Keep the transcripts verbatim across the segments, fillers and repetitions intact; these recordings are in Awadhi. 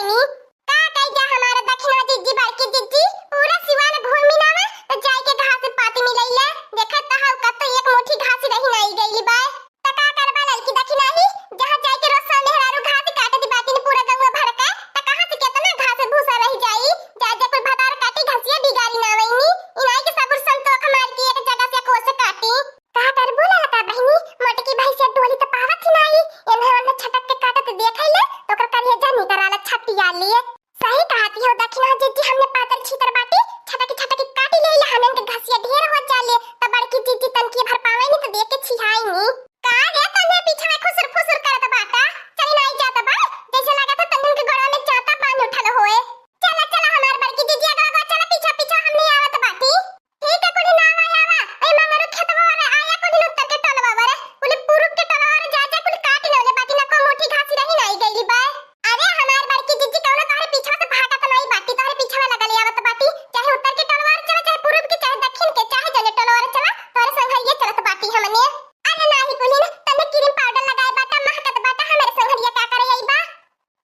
का कही जा हमार दखिना जिज्जी, बड़की जिज्जी, पूरा सिवान घूमी ना आवा, त जाए के घास पाती मिलैले। देखत त हऊ कत्तो एक मुट्ठी घास रही नाई गइली बा। त का करबा ललकी दखिनाही, जहाँ जाए के रोज सब मेहरारू घास काट दी बाटिन पूरा गौवा भर के, त कहाँ से केतना घास भूसा रह जाई? जा जा कुल भतार काटी घसिया बिगाड़ी ना वैनी, इनाई के सबुर संतोख मार के एक जगह से कोस काटी। का करबू ललका बहिनी, मोटकी भैंसिया डोली त पावत ही नाई, एन्हे ओन्हे छटक के काटत देखैले, त ओकर करेजा निकर आला छटिया लिए। सही कहती हो दखिना जिज्जी, हमने पातर छीतर बाटी, छटकी छटकी काटी लेइला, हमन के घसिया ढेर हो जाले, त बड़की जिज्जी तनकी भर पावे नी त देख के छिहाई नी। का रे तन्ने पीछे में खुसुर फुसुर करत बाटा, चली नाई जात बा, जैसे लागत है तन्ने के गोड़वा में जाता बांध उठल होए। चला चला हमार बड़की जिज्जी, आगा आगा चला, पीछा पीछा हमने आवत बाटी। ठीक है, कुली नावा आवा, ए मंगरू खेतवा वाले आया, कुली उत्तर के टोलवा वाले, कुली पूरब के टोलवा वाले जा जा, कुली काट लेले बाटी, ना को मोटी घासी रही नाई गइली बा। अरे हमार बड़की जिज्जी, कौनो तोहरे पीछा से भागत नाई बाटी, तोहरे पीछा लगल आवत बाटी, चाहे उत्तर के टोलवा वाले चला, चाहे पूरब के, चाहे दक्षिण के, चाहे जने टोलवा वाले चला, तोहरे संघरिया चलत बाटी हमने। अरे नाही कुली ना, तन्ने क्रीम पाउडर लगाए बाटा, महकत बाटा, हमारे संघरिया का करे आई बा?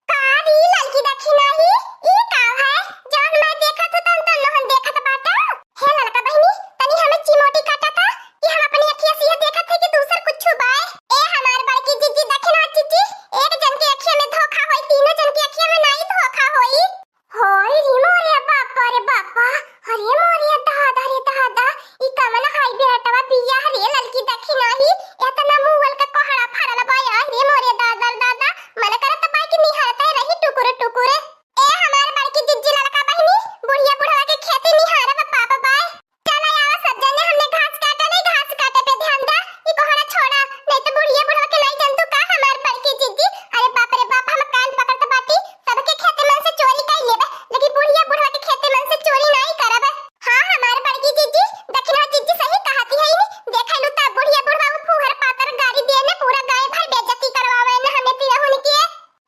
का रे ललकी दखिनाही, ई का है? जौन मैं देखत हूँ, तौन तोहन देखत बाटा। हे ललका बहिनी, तनी हमें चिमोटी काटा था कि हम अपनी अखिया से यह देखत है कि दूसर कुछ बा। ए हमार बड़की जिज्जी, दखिना जिज्जी, एक जन के अखिया में धोखा होई, तीनों जन के अखिया में नाई धोखा होई। होई रे मोरे बापा रे बापा, अरे मोरे दादा रे दादा, ई कवन हाई बेटवा बिया रे ललकी दखिनाही, एतना मुँह के कोहड़ा फरल बा, अरे मोरे दादा रे दादा, मन करत बा कि निहारते रही टुकुर टुकुर। ए हमार बड़की जिज्जी ललका बहिनी, बुढ़िया बुढ़वा के खेती निहारब पाप बाय। चला आवा सब जने, हमने घास काटा नहीं, घास काटे पे ध्यान दे। ई कोहड़ा छोड़ा, नहीं तो बुढ़िया बुढ़वा के नहीं जानतू का हमार बड़की जिज्जी। अरे बाप रे बाप, हम कान पकड़त बाटी, सबके खेते मन से चोरी कर लेबे, लेकिन बुढ़िया बुढ़वा के खेते मन से चोरी नहीं करब। हाँ हमार बड़की जिज्जी, दखिना जिज्जी सही कहती है नी। देख लू ता बुढ़िया बुढ़वा उ फूहर पातर गाड़ी दिए ने पूरा गाय भर बेइज्जती करवावे ने हमें तिरहुन के।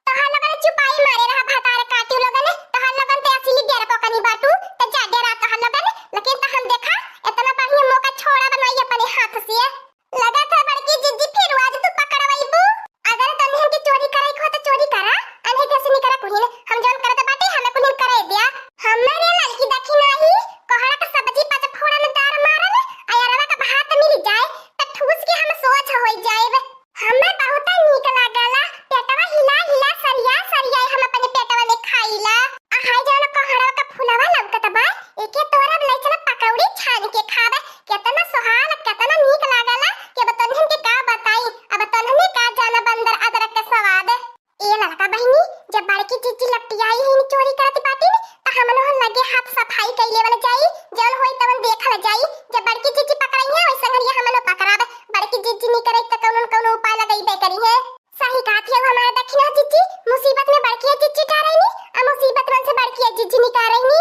तोहार लोगन चुपाई मारे रहा भतार काटी लोगन, तोहार लोगन ते असली डेर पकनी बाटू, त जा डेरा तोहार लोगन, लेकिन त हम देखा, इतना बढ़िया मौका छोड़ा बनाई अपने हाथ से। लगत है बड़की जिज्जी फिर आज तू पकड़वैबू। अगर तन्हन के चोरी करे को त चोरी करा, अनहे कैसे नहीं करा कुहिन, हम जौन करत बाटे हमें कुहिन करे दिया। हमरे ललकी दखिनाही, कोहड़ा के सब्जी पाँच फोड़न दार मारल, अयरवा के भात मिल जाए, त ठूस के हम सोच होई जाएब। हमें बहुत नीक लागला, पेटवा हिला हिला सरिया सरिया हम अपने पेटवा में खाईला। आ हाय जौन कोहड़ा के फुलवा लौकत बा, एके तोरब ले चला पकौड़ी छान के खाबे। केतना सोहाल, केतना नीक लागला कि अब तन्हन के का बताई, अब तन्हने का जाना बंदर अदरक के स्वाद। ए ललका बहिनी, जब बड़की जिज्जी लपटियाई ही चोरी करत बाटी, त हमनो लगे हाथ सफाई कई लेवल जाई, जौन होई तवन देखल जाई। जब बड़की जिज्जी पकड़ाई है, वैसे घरिया हमनो पकड़ाब। बड़की जिज्जी नहीं करे त कौनो न कौनो उपाय लगइबे करी है। सही कहत है हमार दखिना जिज्जी, मुसीबत में बड़की जिज्जी टारैनी, आ मुसीबत मन से बड़की जिज्जी निकारैनी।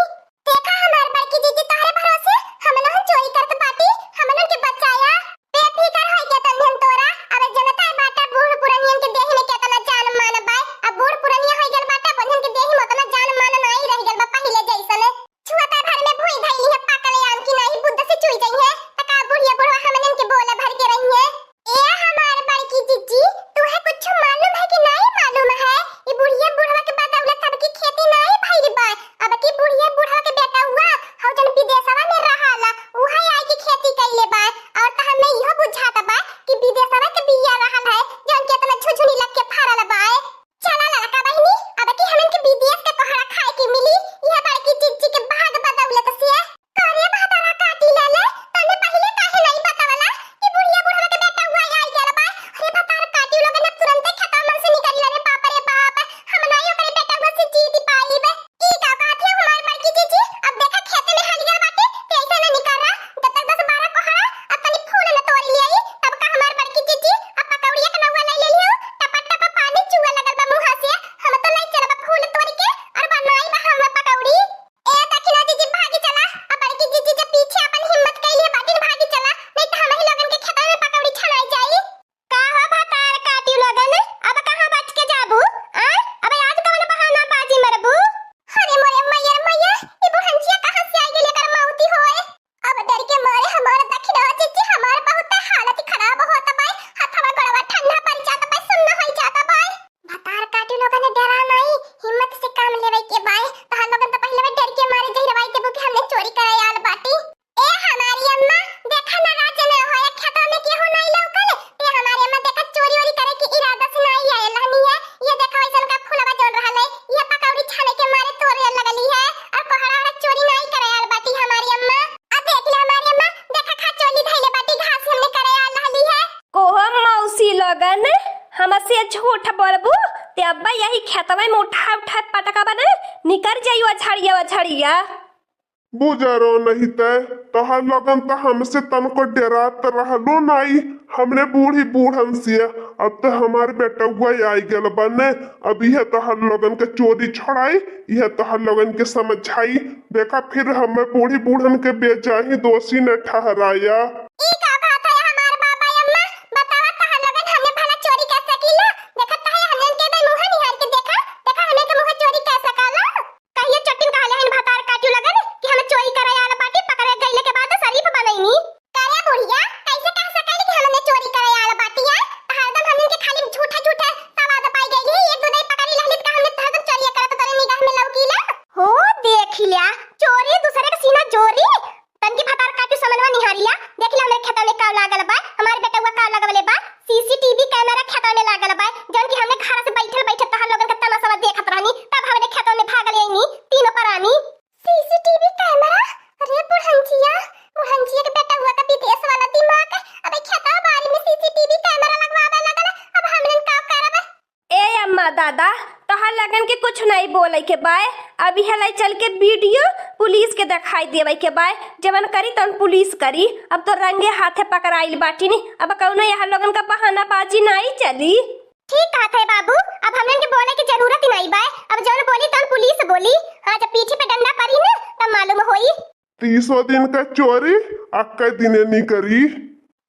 देखा हमार बड़की जिज्जी तोहरे भरोसे, हमनो हम चोरी करत बाटी, हमनो के बचाया। बेफिकर होई के तन्हन तोरा, अबे जनता है बाटा बूढ़ पुरनियन के देह में केतना जान मान बाय, अब बूढ़ पुरनिया होई गल बाटा, बन्हन के देह में उतना जान मान नाई रह गल बा पहिले जैसन। छुअता भर में भुई धइली है झूठ बोलबू, ते अब्बा यही खेतवा में उठा उठा पटका बने, निकर जाई वो झड़िया, वो झड़िया। बुजरो नहीं ते, तोहर लोगन त हमसे तनको डेरात रहलो नाई, हमरे बूढ़ी बूढ़न से। अब त हमार बेटउआ आई गल बने, अब इहे तोहर लोगन के चोरी छोड़ाई, इहे तोहर लोगन के समझाई। देखा फिर हमें बूढ़ी बूढ़न के बेजाही दोषी न ठहराया। ई का कहत है हमार बाबा अम्मा? बतावा तोहर लोगन हमने भला चोरी कर सकीला? देखा तहे हमने के दे मुँह निहार के देखा, देखा हमने के मुँह चोरी कर सकाला? कहिए चट्टिन कहले हन भतार काटियो लगन कि हम चोरी करे आल बाटी, पकड़े गईले के बाद शरीफ बनैनी। करे बुढ़िया, कैसे कह सकल कि हमने चोरी करे आल बाटी? आ, हरदम हमन के खाली झूठे झूठे सवाद पाई गई है। एक दो दाई पकड़ी लहली त हमने हरदम चोरिया करत तोरे निगाह में लौकीला। हो देख लिया, चोरी दूसरे के सीना जोरी। तनकी भतार काटियो समनवा निहारिया, देख लिया हमरे खेतवा में काव लागल बा, हमारे बेटवा काव लगवले बा। सीसीटीवी कैमरा खेतवा में लागल बा, जौन कि हमने घर से बैठल बैठल तोहर लोगन के तमाशा देखत रहनी, तब हमने खेतवा में भागल आईनी तीनों परानी। सीसीटीवी कैमरा? अरे बुढ़ंचिया, बुढ़ंचिया के बेटवा का विदेश वाला दिमाग। अबे खेतवा बारी में सीसीटीवी कैमरा लगवावे लगल, अब हमन का करब? ए अम्मा दादा, तोहर लगन के कुछ नहीं बोले के बाय। अब इहे लाई चल के वीडियो पुलिस के दिखाई देवे के बाय। जवन करी तवन पुलिस करी। अब तो रंगे हाथे पकड़ाइल बाटी नी। अब कौनो यहाँ लोगन का बहानाबाजी नहीं चली। ठीक कहत है बाबू, अब हमन के बोले के जरूरत ही नहीं बाय। अब जौन बोली तौन पुलिस बोली। हाँ, जब पीठी पे डंडा पड़ी ना तब मालूम होई। तीसो दिन का चोरी अक्के दिने निकरी।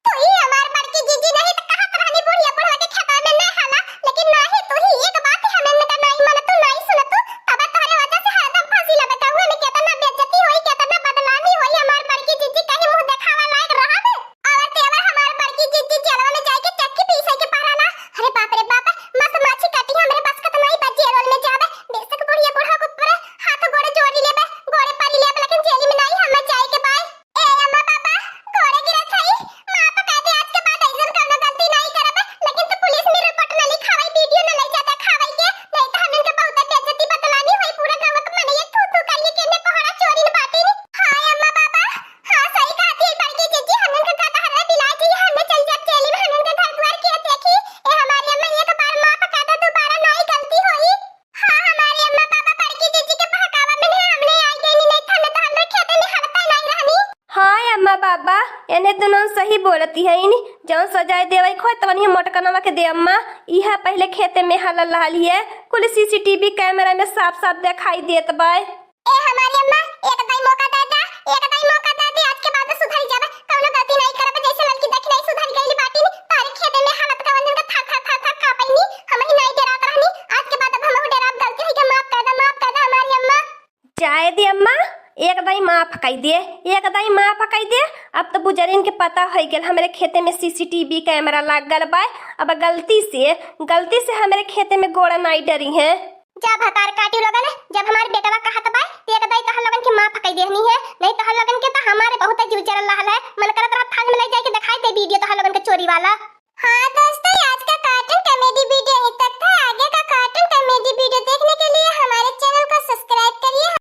तू ही हमार बड़की जीजी नहीं तो कहत रहनी बुढ़िया बुढ़वा के खेतवा में ना हाला, लेकिन नाही तू ही एक बात हमन का नहीं मानतू, नहीं सुनतू, तब तोहरे वजह से हरदम फांसी लगे। गाँव में केतना बेइज्जती होई, केतना बदनामी होई, हमार बड़की जीजी कहीं मुँह देखावा लायक रहब। और तेवर हमार बड़की जीजी जेलवा में जाके चक्की पीसे के पड़ाला। अरे बाप रे बाप, मस माछी काटी, हमरे बस का तो नहीं बा जेल में जावे। बेशक बुढ़िया बुढ़वा के ऊपर हाथ गोड़े जोड़ी लेबे, गोड़े पड़ी लेबे, लेकिन जेल में नहीं हमें जाए के बाय। ए अम्मा बाबा, गोड़े गिरत हई, माफ कर दे, आज के बाद ऐसन कौनो गलती नहीं करब, लेकिन तू पुलिस में रिपोर्ट न लिखावई, वीडियो न ले जा देखावई के, नहीं तो हमन के बहुत बेइज्जती बदनामी होई, पूरा गाँव के मनई थू थू करिए कि एने कोहड़ा चोरिन बाटिन। हाँ अम्मा बाबा, हाँ सही कहत हई बड़की जीजी, हमन के का तहरा बिला जी, हमने चल जाब जेल में, हमन के घर द्वार के देखी। ए हमारी अम्मा, एक बार माफ कर दे, दोबारा नहीं गलती होई। हाँ, हमारे अम्मा बाबा बड़की जीजी के बहकावा में नहीं, हमने आई गई नहीं, नहीं तो हमने तो हमरे खेते में हलता नहीं रहनी। हाँ अम्मा बाबा, एने दुनों सही बोलती है इन, जौन सजाए देवे खोए तवन ये मोटकनवा के दे अम्मा, इहा पहले खेते में हलल रहली है, कुल सीसीटीवी कैमरा में साफ साफ दिखाई देत बाय। ए हमारी अम्मा, एक दाई मौका दे दे, एक दाई मौका दे दे, आज के बाद सुधर जाबे, कौनो गलती नहीं करबे, जैसे लड़की देख नहीं सुधर गई बाटी नी, तारी खेते में हालत का वंदन का थर थर थर थर कांपई नी, हम ही नहीं डरात रहनी, आज के बाद अब हम डराब, गलती हुई के माफ कर दे, माफ कर दे हमारी अम्मा। जाए दे अम्मा, एक दाई माफ कई दे, एक दाई माफ कई दे। अब तो बुजरिन के पता होई गेल हमरे खेते में सीसीटीवी कैमरा लाग गल बाय। अब गलती से, गलती से हमरे खेते में गोड़ा नाई डरी हैं। जा भतार काटी लोगन, जब हमार बेटवा कहत बाय, तो एक दाई तोहर लोगन के माफ कई देहनी है, नहीं तोहर लोगन के तो हमारे बहुत जीव जरल रहल है। मन करत रहा थान में ले जाए के दिखाई दे वीडियो तोहर लोगन के चोरी वाला। हाँ दोस्तों,